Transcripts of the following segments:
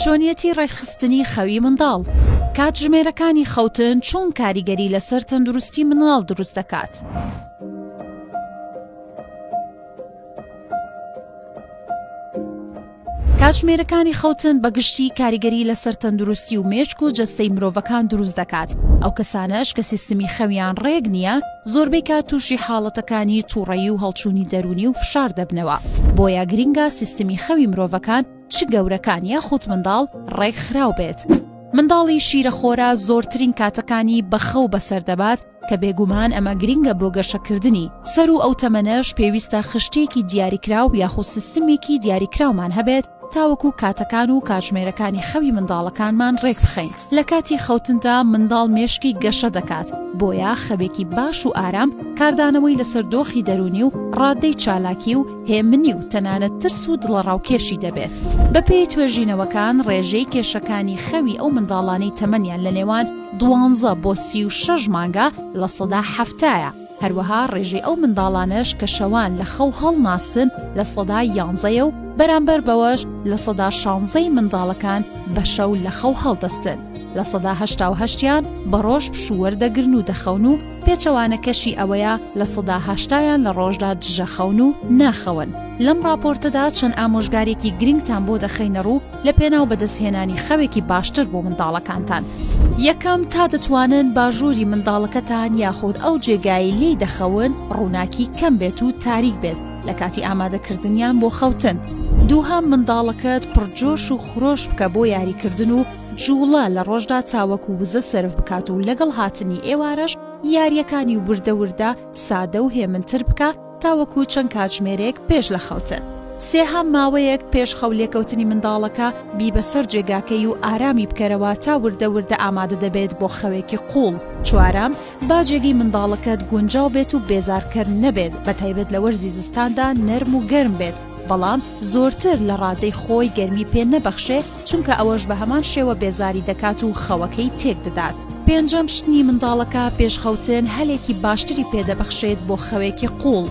چۆنیەتی ڕێکخستنی خەوی منداڵ. کاتژمێرەکانی خەوتن چۆن کاریگەری لەسەر تەندروستی منداڵ دروست دەکات؟ کاتژمێرەکانی خەوتن بە گشتی کاریگەری لەسەر تەندروستی و مێشک و جەستەی مرۆڤەکان دروست دەکات، ئەو کەسانەش کە سیستمی خەویان ڕێک نییە زۆربەی کات تووشی حاڵەتەکانی توڕەیی و هەڵچوونی دەروونی و فشار دەبنەوە، بۆیە گرینگە سیستمی خەوی مرۆڤەکان چ گەورەکان یاخود منداڵ ڕێکخراو بێت. منداڵی شیرەخۆرە زۆرترین کاتەکانی بە خەو بەسەر دەبات، کە بێگومان ئەمە گرینگە بۆ گەشەکردنی، سەروو ئەو تەمەنەش پێویستە خشتەیەکی دیاریکراو یاخود سیستمێکی دیاریکراومان هەبێت تاوەکو کاتەکان و کاتژمێرەکانی خەوی منداڵەکانمان ڕێکبخەین. لە کاتی خەوتندا منداڵ مێشکی گەشە دەکات، بۆیە خەوێکی باش و ئارام کاردانەوەی لەسەر دۆخی دەروونی و ڕادەی چالاکی و هێمنی و تەنانەت ترس و دڵەڕاوکێشی دەبێت. بەپێی توێژینەوەکان ڕێژەی کێشەکانی خەوی ئەو منداڵانەی تەمەنیان لە نێوان دوانزە بۆ 36 مانگە لە سەدا حەفتایە، هەروەها ڕێژەی ئەو منداڵانەش کە شەوان لە خەو هەڵناستن لە سەدا یانزەیە و بەرامبەر بەوەش لە سەدا شانزەی منداڵەکان بە شەو لە خەو هەڵدەستن لە سەدا هەشتا و هەشتیان بە ڕۆژ پشوو وەردەگرن و دەخەون و پێچەوانەکەشی ئەوەیە لە سەدا هەشتایان لە ڕۆژدا دژە خەون و ناخەون. لەم ڕاپۆرتەدا چەند ئامۆژگاریەکی گرنگتان بۆ دەخەینە ڕوو لە پێناو بەدەستهێنانی خەوێکی باشتر بۆ منداڵەکانتان. یەکەم، تا دەتوانن با ژووری منداڵەکەتان یاخود ئەو جێگایەی لێی دەخەون ڕووناکی کەم بێت و تاریک بێت لە کاتی ئامادەکردنیان بۆ خەوتن. دووهەم، منداڵەکەت پڕجۆش و خرۆش بکە بۆ یاریکردن و جوڵە لە ڕۆژدا تاوەکو وزە سەرف بکات و لەگەڵ هاتنی ئێوارەش یارییەکانی وردە وردە سادە و هێمنتر بکە تاوەکو چەند کاتژمێرێک پێش لە خەوتن. سێهەم، ماوەیەک پێش خەو لێکەوتنی منداڵەکە بیبە سەر جێگاکەی و ئارامی بکەرەوە تا وردە وردە ئامادە دەبێت بۆ خەوێکی قوڵ. چوارەم، با جێگەی منداڵەکەت گونجاو بێت و بێزارکەر نەبێت بەتایبەت لە وەرزی زستاندا نەرم و گەرم بێت بەڵام زۆرتر لە ڕادەی خۆی گەرمی پێ نەبەخشێ چونکە ئەوەش بە هەمان شێوە بێزاری دەکات و خەوەکەی تێک دەدات. پێنجەم، شتنی منداڵەکە پێش خەوتن هەلێکی باشتری پێ دەبەخشێت بۆ خەوێکی قووڵ.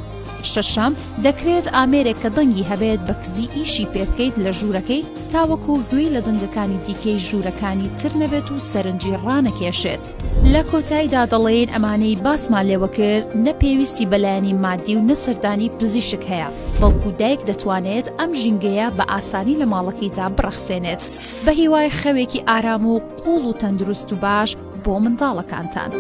شەشەم، دەکرێت ئامێرێک کە دەنگی هەبێت بە کزی ئیشی پێ بکەیت لە ژوورەکەی تاوەکو گوێی لە دەنگەکانی دیکەی ژوورەکانی تر نەبێت و سەرنجی ڕانەکێشێت. لە کۆتاییدا دەڵێین ئەمانەی باسمان لێوە کرد نە پێویستی بە لایەنی مادی و نە سەردانی پزیشک هەیە، بەڵکو دایک دەتوانێت ئەم ژینگەیە بە ئاسانی لە ماڵەکەیدا بڕەخسێنێت. بە هیوای خەوێکی ئارام و قووڵ و تەندروست و باش بۆ منداڵەکانتان.